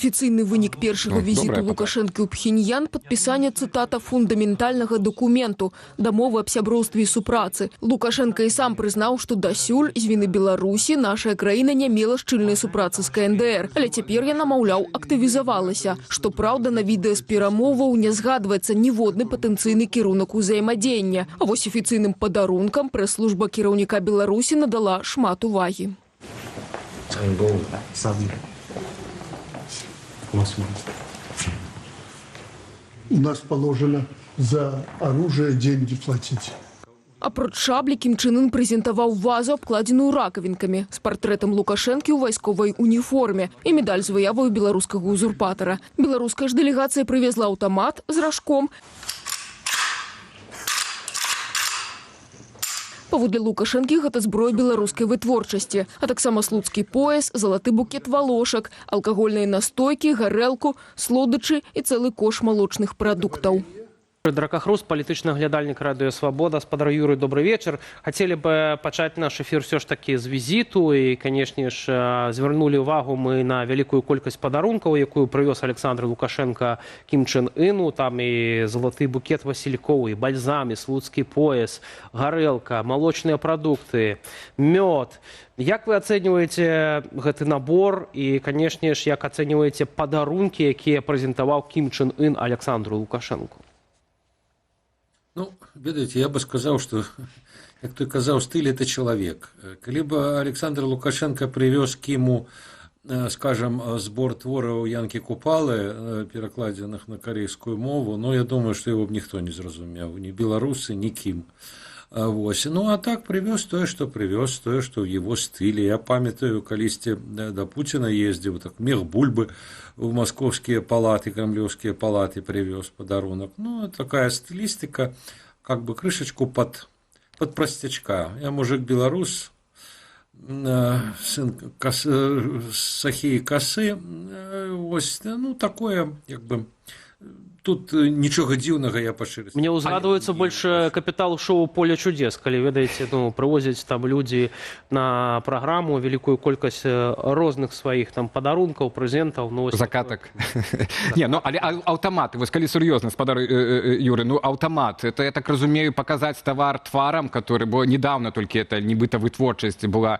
Афіцыйны вынік першага Ну, візіту добрая. Лукашэнкі ў Пхеньян — падпісанне, цытата, «фундаментальнага дакументу» — дамовы аб сяброўстве і супрацы. Лукашэнка і сам прызнаў, што дасюль з віны Беларусі нашая краіна не мела шчыльнай супрацы з КНДР. Але цяпер яна, маўляў, актывізавалася. Што праўда, на відэа з перамоваў не згадваецца ніводны патэнцыйны кірунак узаемадзеяння. А вось афіцыйным падарункам прэс-служба кіраўніка Беларусі надала шмат увагі. Сабли. 고맙습니다. У нас положено за оружие деньги платить. Апроч шаблі Кім Чэн Ын прэзентаваў вазу, абкладзеную ракавінкамі, з партрэтам Лукашэнкі ў вайсковай уніформе, і медаль з выяваю беларускага узурпатара. Беларуская ж дэлегацыя прывезла аўтамат з ражком. Паводле Лукашэнкі, гэта зброя беларускай вытворчасці, а таксама слуцкі пояс, залаты букет валошак, алкагольныя настойкі, гарэлку, слодычы і цэлы кош малочных прадуктаў. Дракахруст, палітычны аглядальнік Радыё Свабода. Спадар Юрый, добры вечар. Хацелі бы пачаць наш эфір ўсё ж такі з візіту і, канешне ж, звярнулі ўвагу мы на вялікую колькасць падарункаў, якую прывёз Аляксандр Лукашэнка Кім Чэн Ыну. Там і залаты букет васількоў, і бальзам, і слуцкі пояс, гарэлка, малочныя прадукты, мёд. Як вы ацэньваеце гэты набор і, канешне ж, як ацэньваеце падарункі, якія прэзентаваў Кім Чэн Ын Аляксандру Лукашэнку? Ну, ведаеце, я бы сказаў, што, як той казаў, стыль — это чалавек. Калі бы Аляксандр Лукашэнка прывёз Кіму, скажем, збор твораў Янкі Купалы, перакладзеных на карэйскую мову, ну, я думаю, што его б ніхто не зразумеў, ні беларусы, ні Кім. Вось. Ну, а так прывёз тое, што прывёз, тое, што ў его стылі. Я памятаю, калісьці да Пуціна ездзіў, так мех бульбы в московские палаты, кремлевские палаты привез подарунок. Ну, такая стилистика, как бы крышечку под простячка. Я мужик белорус, сын сахі і касы. Вось, ну, такое, як бы, тут нічога дзіўнага я па шчырасці Мне ўзгадваецца больш капітал шоу «Поле чудес», калі, ведаеце, ну, прывозяць там людзі на праграму вялікую колькасць розных сваіх там падарункаў, прэзентаў, ну, вось. Закатак. Не, ну але аўтаматы, вось калі сур'ёзна, спадар Юры, ну, аўтамат, это, я так разумею, паказаць тавар тварам, который, бо недавно толькі это нібыта вытворчасць была,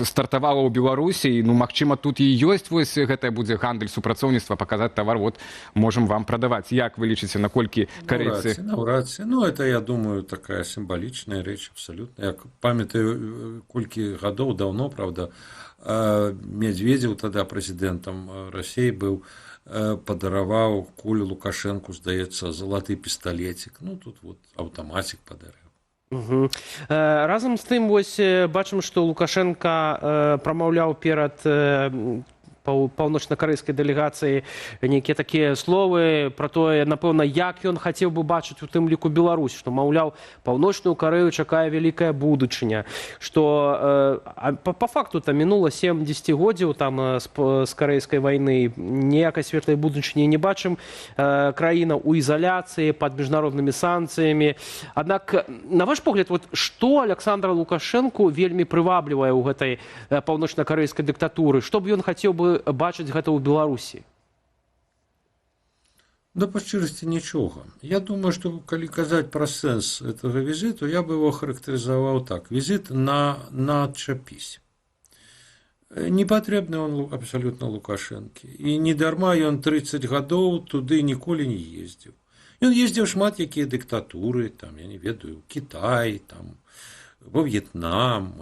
стартавала ў Беларусі, і, ну, магчыма, тут і ёсць вось гэтая будзе гандаль, супрацоўніцтва, паказаць тавар, вот можам вам прадаваць. Як вы лічыце, наколькі карэйцы? Наўрад ці. Ну, это, я думаю, такая сімвалічная рэч абсалютна. Як памятаю, колькі гадоў даўно, правда, Мядзведзеў тада прэзідэнтам Расіі быў, падараваў Колю Лукашэнку, здаецца, залаты пісталецік. Ну, тут вот аўтамацік падарыў. Угу. Разам з тым, вось бачым, што Лукашэнка прамаўляў перад паўночна-карэйскай дэлегацыі нейкія такія словы пра тое, напэўна, як ён хацеў бы бачыць у тым ліку Беларусь, што, маўляў, Паўночную Карэю чакае вялікая будучыня, што па факту там мінула 7 дзесяцігоддзяў там з карэйскай вайны, ніякай светлай будучыні не бачым, краіна ў ізаляцыі, пад міжнароднымі санкцыямі. Аднак, на ваш погляд, вот што Аляксандра Лукашэнку вельмі прываблівае ў гэтай паўночна-карэйскай дыктатуры, што б ён хацеў бы бачыць гэта ў Беларусі? Да, па шчырасці, нічога. Я думаю, што калі казаць пра сэнс этого візіту, я бы его характарызаваў так: візіт на адчапісь. Не патрэбны он абсалютна Лукашэнкі. І не дарма ён 30 гадоў туды ніколі не ездзіў. Ён ездзіў шмат якія дыктатуры, там, я не ведаю, Кітай, там, во В'етнам,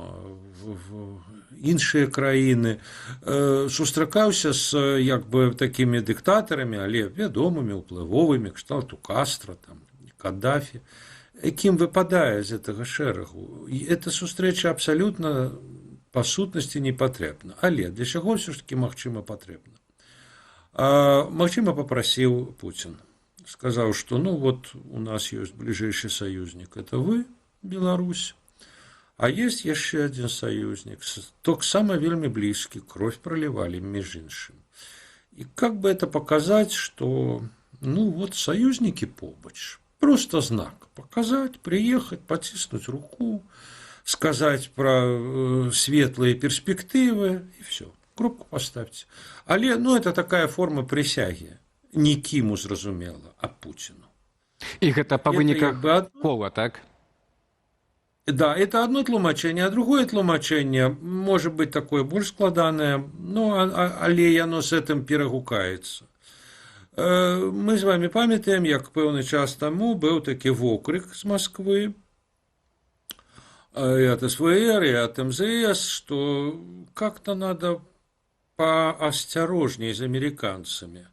в іншыя краіны, сустракаўся з як бы такімі дыктатарамі, але вядомымі, уплывовымі, кшталту Кастра, там, Каддафі. Якім выпадае з гэтага шэрагу. І эта сустрэча абсалютна па сутнасці не патрэбна. Але для чаго ўсё ж такі, магчыма, патрэбна? Магчыма, папрасіў Пуцін. Сказаў, што, ну вот, у нас ёсць бліжэйшы саюзнік, это вы, Беларусь. А есть яшчэ адзін саюзнік, таксама вельмі блізкі, кровь пролівалі, між іншым. І как бы это показать, что, ну вот, союзники побач. Просто знак показать, приехать, паціснуць руку, сказать про светлые перспективы, и все. Кропку поставьте. Але, ну, это такая форма прысягі. Не Кіму, зразумела, а Путину. І гэта па Это выніках як бы одно. кола, так? Да, это одно тлумачэнне, а другое тлумачэнне может быть такое больш складанае, ну, але яно з гэтым перагукаецца. Мы з вами памятаем, як пэўны час таму быў такі вокрык з Масквы, и от СВР, и от МЗС, что как-то надо поосторожнее с американцами.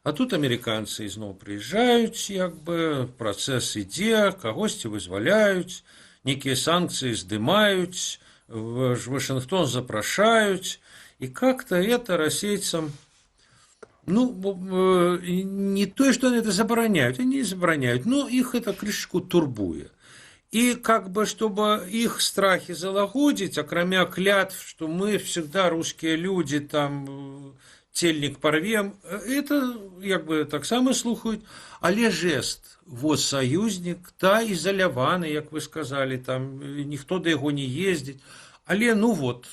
А тут американцы ізноў прыязджаюць, як бы працэс ідзе, кагосьці вызваляюць, нейкія санкцыі здымаюць, в Вашингтон запрашаюць, и как-то это расейцам, ну, не то, что они это забараняют, они не забараняют, но их это крышачку турбуе. И как бы, чтобы их страхи залагодзіць, акрамя клятв, что мы всегда русские люди, там, тельник порвем, это як бы таксама слухаюць, але жест, вот союзник, та ізаляваны, як вы сказали, там, ніхто да яго не ездзіць, але, ну вот,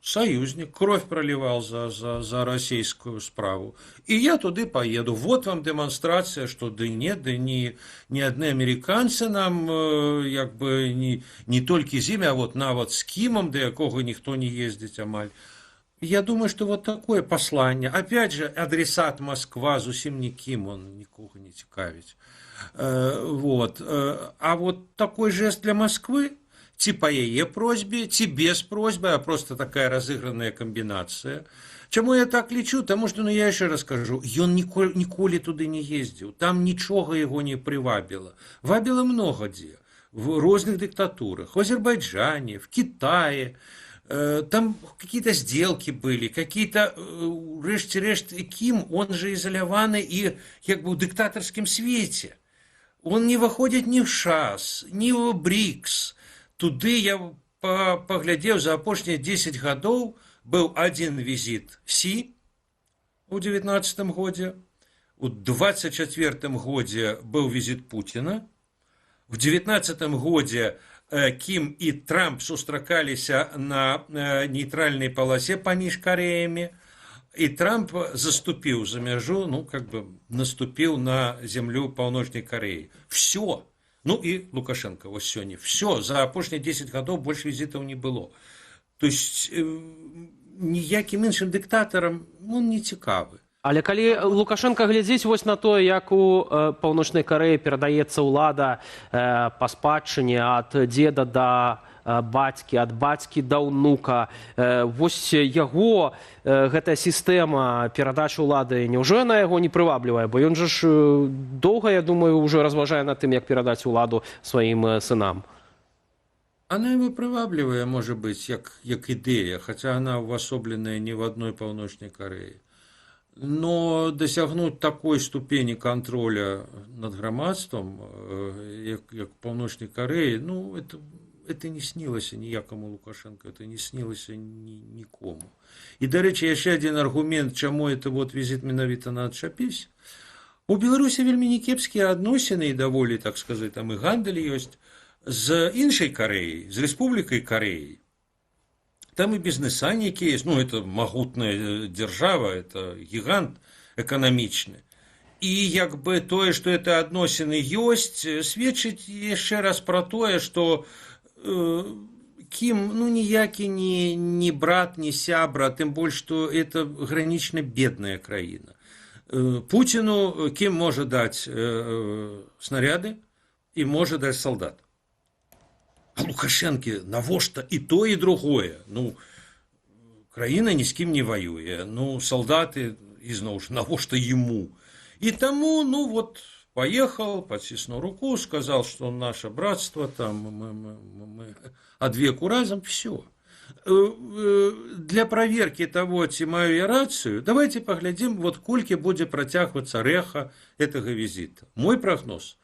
союзник, кровь проливал за российскую справу. И я туды поеду. Вот вам демонстрация, что да нет, да не, не одни американцы нам, як бы, не только з імі, а вот нават з Кімом, да якога ніхто не ездзіць амаль. Я думаю, что вот такое послание. Опять же, адресат Москва, зусім не Кім, он нікога не цікавіць. Вот. А вот такой жест для Москвы, ці па яе просьбе, ці без просьбы, а просто такая разыгранная камбінацыя. Чаму я так лічу? Таму што, ну, я яшчэ раз кажу, ён ніколі туды не ездзіў, там нічога яго не прывабіла. Вабіла многа дзе, в розных дыктатурах, в Азербайджане, в Китае, там какие-то сделки были, какие-то, рэшце рэшт, Кім, он же изоляваны и як бы ў дыктатарскім свеце. Он не выходит ни в ШАС, ни в БРИКС. Туды я паглядзеў, за апошнія 10 гадоў быў один візіт Сі у 19 годзе, у 24 годзе быў візіт Пуціна, в 19 годзе Кім і Трамп сустракаліся на нейтральнай паласе паміж Кареямі, і Трамп заступіў за мяжу, ну, как бы наступіў на землю Паўночнай Карэі. Все. Ну і Лукашенко вось сёння. Все, за апошнія 10 гадоў больш візітаў не было. То есть ніякім іншым дыктатарам он не цікавы. Але калі Лукашенко глядзіць вось на тое, як у Паўночнай Карэі перадаецца ўлада па спадчыне ад дзеда да бацькі, ад бацькі да ўнука, вось яго гэтая сістэма перадачы ўлады, няўжо яна яго не прываблівае? Бо ён жа ж доўга, я думаю, ўжо разважае над тым, як перадаць уладу сваім сынам. Она его прываблівае, может быть, як ідэя, хотя она увасобленная не в одной Паўночнай Карэі. Но дасягнуць такой ступені контроля над грамадствам, як Паўночнай Карэі, ну, это не снілася ніякаму Лукашенко, это не снілася нікому. І, дарэчы, яшчэ адзін аргумент, чаму это вот візіт менавіта на «Адчапісь». У Беларусі вельмі някепскія адносіны і даволі, так сказать, там і гандаль ёсць з іншай Карэяй, з Рэспублікай Карэяй. Там і бізнеса нейкія есть, ну, это магутная дзяржава, это гігант эканамічны. І як бы тое, што это адносіны ёсць, сведчыць яшчэ раз пра тое, што Кім, ну, ніякі не брат, не сябра, тым больш, што это гранічна бедная краіна. Пуціну Кім можа даць снаряды і можа даць салдат. А Лукашэнкі навошта і то, і другое? Ну, краіна ні з кім не ваюе. Ну, салдаты, ізноў ж, навошта ему? І таму, ну, вот, поехал, паціснуў руку, сказал, что наше братство, там, мы ад веку разам, все. Для проверки того, ці маю я рацыю, давайте паглядзім, вот колькі будзе працягвацца рэха гэтага візіта. Мой прагноз: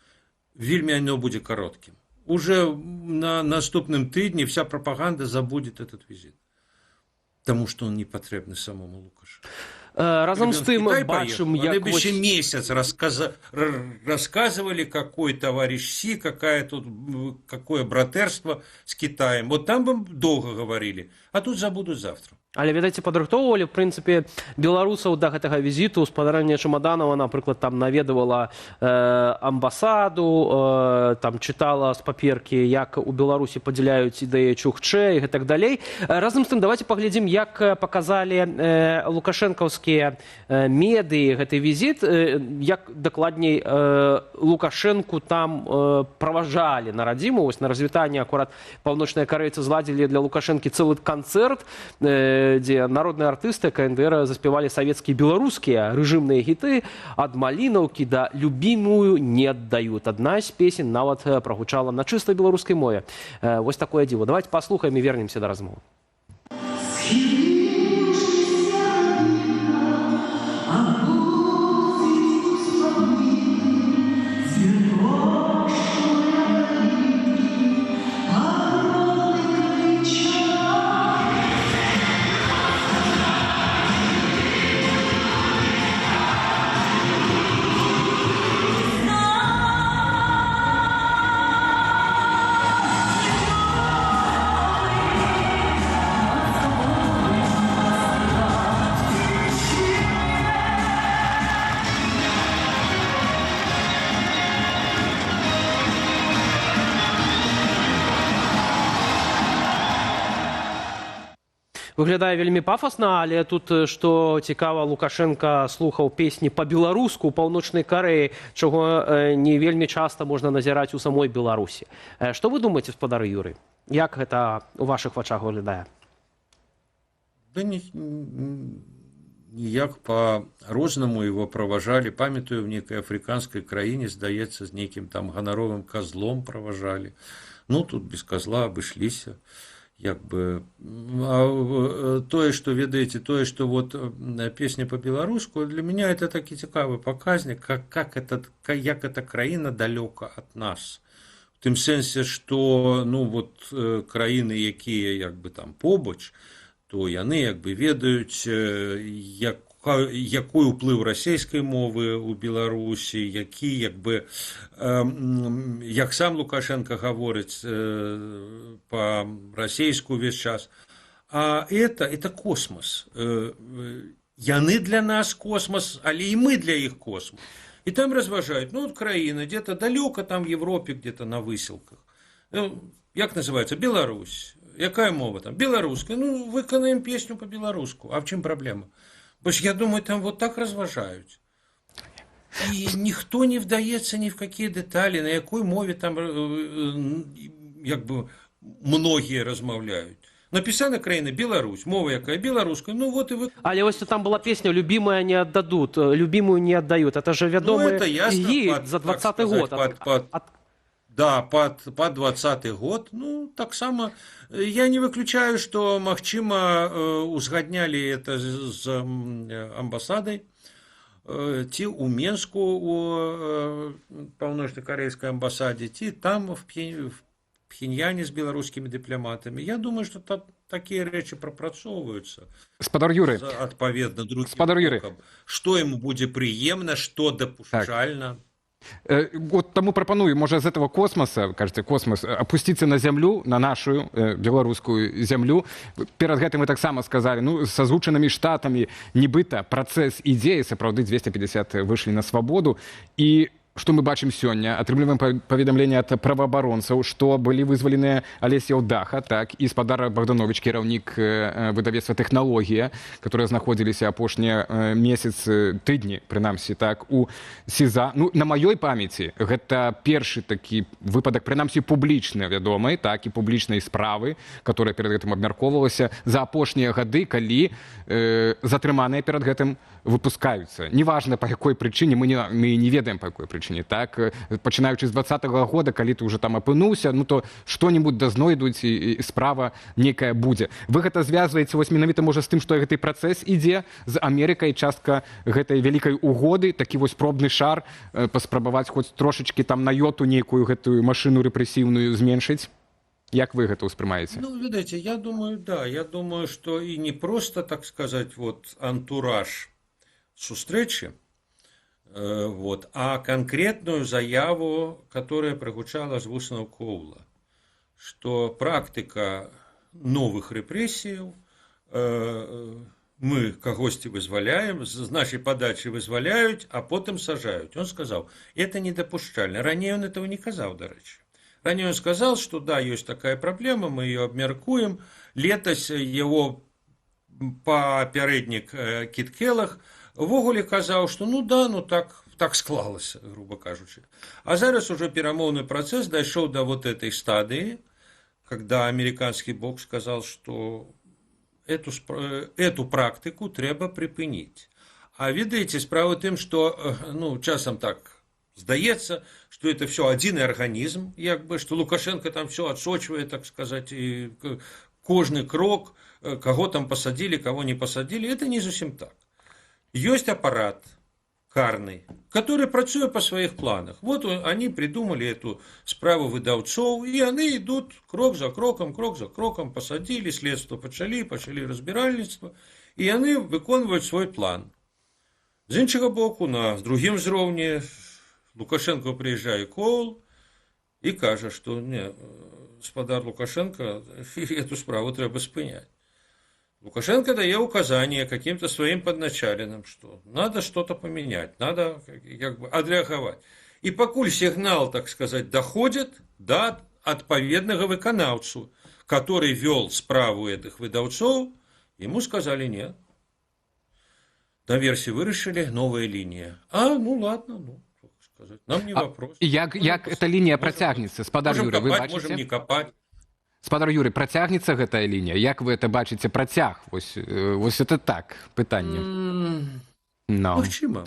вельмі оно будзе кароткім. Уже на наступным тыдні вся пропаганда забудет этот визит. Таму что он не патрэбны самому Лукашенко. Разам з тым бачым, як бы еще месяц рассказывали, какой товарищ Си, какая тут, какое братерство с Китаем. Вот там бы долго говорили, а тут забудут завтра. Але, ведаеце, падрыхтоўвалі, в прынцыпе, беларусаў да гэтага візіту. Спадарыня Чамаданова, напрыклад, там наведавала амбасаду, там чытала з паперкі, як у Беларусі падзяляюць ідэі Чухчэ і гэтак далей. Разам з тым, давайте паглядзім, як паказалі лукашэнкаўскія медыі гэты візіт, як дакладней Лукашэнку там праважалі на радзіму. Вось на развітанне акурат паўночныя карэйцы зладзілі для Лукашэнкі цэлы канцэрт, дзе народныя артысты КНДР заспявалі савецкія, беларускія рэжымныя хіты ад «Малінаўкі» да «Любимую не отдают». Адна з песень нават прагучала на чыста беларускай мове. Вось такое дзіва. Давайте паслухаем і вернемся да размовы. Выглядае вельмі пафасна, але тут, што цікава, Лукашэнка слухаў песні па-беларуску ў Паўночнай Карэі, чаго не вельмі часта можна назіраць у самой Беларусі. Што вы думаеце, спадар Юрый? Як гэта ў вашых вачах выглядае? Да ніяк, по-рознаму его праважалі. Памятаю, в некай афрыканскай краіне, здаецца, з нейкім там ганаровым козлом праважалі. Ну, тут без козла абышліся. Як бы, а тое, что, ведаеце, тое, что вот песня по-беларуску, для меня это такі цікавы паказнік, як эта краіна далёка от нас. В тым сэнсе, что, ну, вот краіны, якія як бы там побач, то яны як бы ведаюць, якой уплыў расійскай мовы ў Беларусі, які, як бы, як сам Лукашенко гаворыць па-расейску увесь час. А это космос. Яны для нас космос, але і мы для іх космос. І там разважаюць, ну, вот краіна где-то далёка там в Европе, где-то на выселках. Ну, як называется? Беларусь. Якая мова там? Беларуская. Ну, выканаем песню по-беларуску. А в чым праблема? Бо ж, я думаю, там вот так разважаюць. І ніхто не вдаецца ни в какие детали, на якой мове там як бы многія размаўляюць. Напісана краіна Беларусь, мова якая? Беларуская, ну вот и вы. Але вось там была песня «Любимая не отдадут», «Любимую не отдают». Это же вядомы Ну, это ясно, гід под, за так 20-й сказать, год. Да, под 20-й год, ну, таксама, я не выключаю, что, магчыма, узгаднялі это з амбасадай, ці ў Менску у паўночна-карэйскай амбасадзе, ці там в Пхеньяне з беларускімі дыпламатамі. Я думаю, что там такія рэчы прапрацоўваюцца. Спадар Юры. Адпаведна другім Спадар Юры. бокам. Што яму будзе прыемна, што дапушчальна. Вот таму прапаную, можа, з этого космоса, кажаце, космос, опусціцца на зямлю, на нашу беларускую зямлю. Перад гэтым вы таксама сказалі, ну, са Злучанымі Штатамі нібыта працэс ідзе, сапраўды 250 выйшлі на свабоду. І што мы бачым сёння? Атрымліваем паведамленне ад праваабаронцаў, што былі вызваленыя Алесь Яўдаха, так, і спадар Багдановіч, кіраўнік выдавецтва «Тэхналогія», которые знаходзіліся апошнія месяцы, тыдні, прынамсі, так, у СІЗА. Ну, на маёй памяці гэта першы такі выпадак, прынамсі, публічна вядомай, так, і публічнай справы, которая перад гэтым абмяркоўвалася за апошнія гады, калі затрыманыя перад гэтым выпускаюцца. Неважна, па якой прычыне, мы не ведаем, па якой прычыне, так, пачынаючы з 20-го года, калі ты уже там апынуўся, ну то што-нибудь да знойдуць і справа некая будзе. Вы гэта звязваеце вось менавіта, можа, з тым, што гэты працэс ідзе з Амерыкай, частка гэтай вялікай угоды, такі вось пробны шар, паспрабаваць хоць трошачкі там на йоту нейкую гэтую машыну рэпрэсіўную зменшыць? Як вы гэта ўспрымаеце? Ну, ведаеце, я думаю, да, я думаю, что и не просто, так сказать, вот антураж сустрэчы, вот, а конкретную заяву, которая прогучала з вуснаў Коула, что практика новых рэпрэсіяў мы кагосьці вызваляем, з нашай падачы вызваляюць, а потым сажаюць. Он сказал: «Это недапушчальна». Раней он этого не казаў, дарэчы. Раней он сказал, что да, ёсць такая праблема, мы ее абмяркуем. Летась его папярэднік Кіт Келаг увогуле казаў, что ну да, ну так склалася, грубо кажучы. А зараз уже перамоўны працэс дайшоў до вот этой стадыі, когда американский бок сказал, что эту практыку трэба прыпыніць. А ведаеце, справа тым, что ну, часам так здаецца, что это все адзіны арганізм, як бы, что Лукашенко там все адсочвае, так сказать, і кожны крок, кого там посадили, кого не посадили, это не зусім так. Ёсць аппарат карны, который працуе по сваіх планах. Вот они придумали эту справу выдаўцоў, і яны идут крок за кроком, крок за кроком, посадили, следство пачалі, пачалі разбіральніцтва, і яны выконваюць свой план. З іншага боку, на другім узроўні Лукашенко прыязджае Коул і кажа, што не, спадар Лукашенко, эту справу трэба спыняць. Лукашенко дае указание каким-то своим подначаленным, что надо что-то поменять, надо как бы адрэагаваць. І пакуль сигнал, так сказать, доходит до адпаведнага выканаўцу, который вел справу этих выдаўцоў, ему сказали: «Нет. Наверсе вырашылі, новая линия». А, ну ладно, ну, так сказать, нам не вопрос. Як эта лінія працягнецца, спадар Можем Юры, вы копать, можем бачыце? не копать. Спадар Юры, працягнецца гэтая лінія? Як вы это бачыце, працяг? Вось это так, пытанне. Но. Магчыма,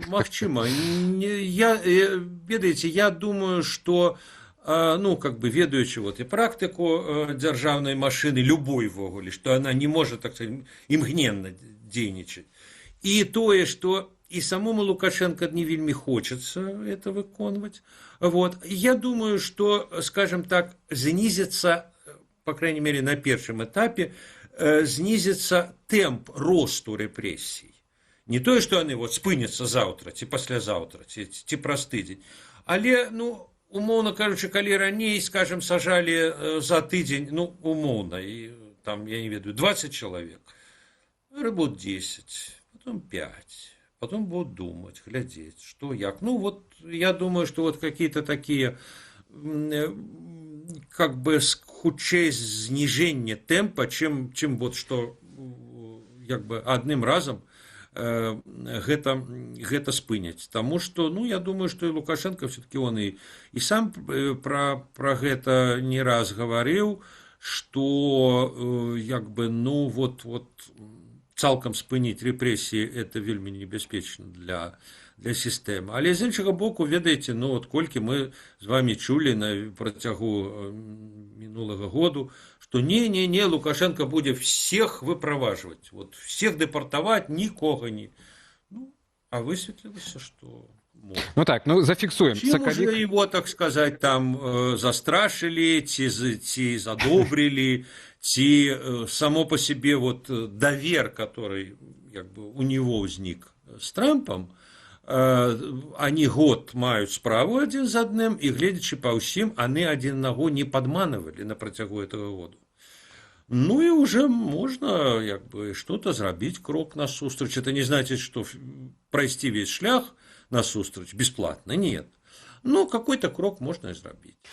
магчыма. Не, я, ведаеце, я думаю, что, ну, как бы ведаючы вот и практыку дзяржаўнай машины любой увогуле, что она не может, так сказать, імгненна дзейнічаць. І тое, что і самому Лукашенко не вельмі хочется это выконваць. Вот. Я думаю, что, скажем так, знизится, по крайней мере, на першым этапе, знизится темп росту рэпрэсій. Не тое, што яны вот спыняцца заўтра ці паслязаўтра ці праз тыдзень. Але, ну, умоўна кажучы, калі раней, скажем, сажалі за тыдзень, ну, умоўна, і, там, я не ведаю, 20 чалавек, будут 10, потом 5, потом будут думать, глядзець, что, як. Ну, вот я думаю, что вот какие-то такие как бы хутчэй зніжэнне тэмпа, чым вот что як бы адным разам гэта спыняць. Таму что, ну, я думаю, что и Лукашенко все-таки, он і сам пра гэта не раз гаварыў, что як бы, ну, вот цалкам спыніць рэпрэсіі — это вельмі небяспечна для сістэмы. Але, з іншага боку, ведаеце, ну вот колькі мы з вами чулі на працягу мінулага году, что не, не, не, Лукашенко будзе всех выправажваць, вот всех дэпартаваць, нікога не. Ну, а высветлілася, что можно. Ну так, ну зафіксуем. Чым Сакавік уже его, так сказать, там застрашили, ці задобрили, ці само по себе вот довер, который як бы у него ўзнік с Трампом, они год маюць справу адзін з адным, і, гледзячы па ўсім, они адзін аднаго не падманывалі на працягу этого году. Ну и уже можно як бы что-то зрабіць, крок насустрач. Это не значит, что пройти весь шлях насустрач бесплатно, нет. Но какой-то крок можно и зрабіць.